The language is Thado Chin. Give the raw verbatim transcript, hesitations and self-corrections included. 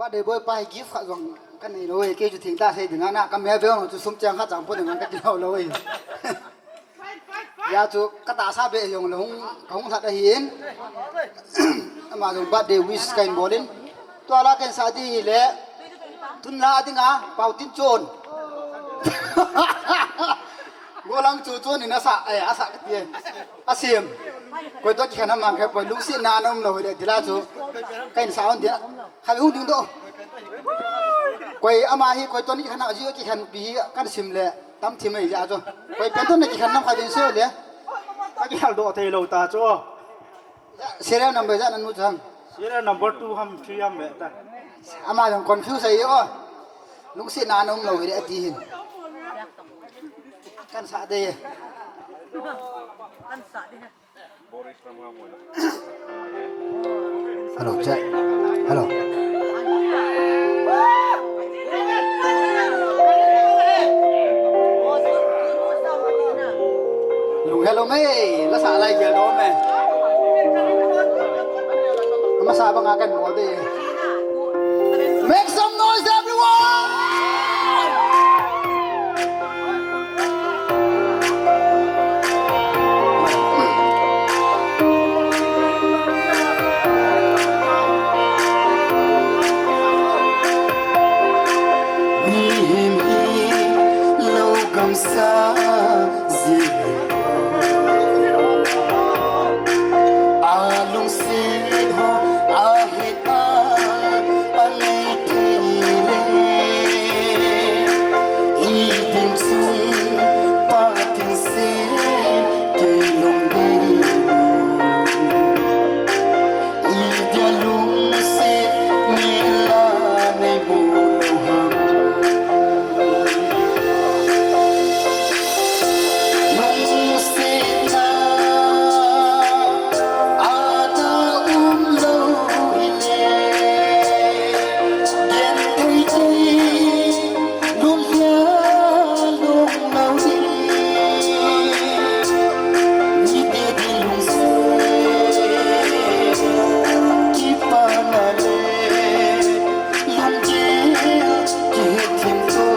Birthday boy pa hi gift khat jong kanei lou e, kei chu thengtah sei ding a, na kamel veu chu sum chang khat chang po ding a kakilou lou e. Hijeh chun katahsa be jong lou, kahung lhat ahin. Ama jong birthday wish kahin bol in. Tua la kahin sah ding hile. Tun la ding a, Pau Tin Chon. Golang chu chon in asah, eh, asah kati e. Asem. Koi toh kikhen ham mang khe poi, lungsetna ana um lou hile ti la chu. Kahin sah un dia. Khatvei hung ding doh. Koi ama hi, koi toh ni kikhen a, ji kikhen pi hi kahin sim le. Tam thim e hijeh chun. Koi pen toh na kikhen nam khatvei sei le. Kakihal doh thei lou ta chu. Serial number ijat nanu chang. Serial number two ham, three ham ve ta. Ama jong confuse ahi o. Lungsetna ana um lou hile ati hin. Kahin sah ding e. Hello, check. Hello. Lunghel um e, la sah lai gel dom e. Amasa banga kahin bol ding. Make some noise, everyone! Mihem hi lou gamsa jing, alungset ho ahet a, anei thei le. Hitin chung Pathen seh kei lung dei. Idia lungset mila nei bol lou ham. Lungsetna ana um lou hile, genthei thei, lungthim lung lou ding. Mite din lungset kipana le, lunggel kihethemna.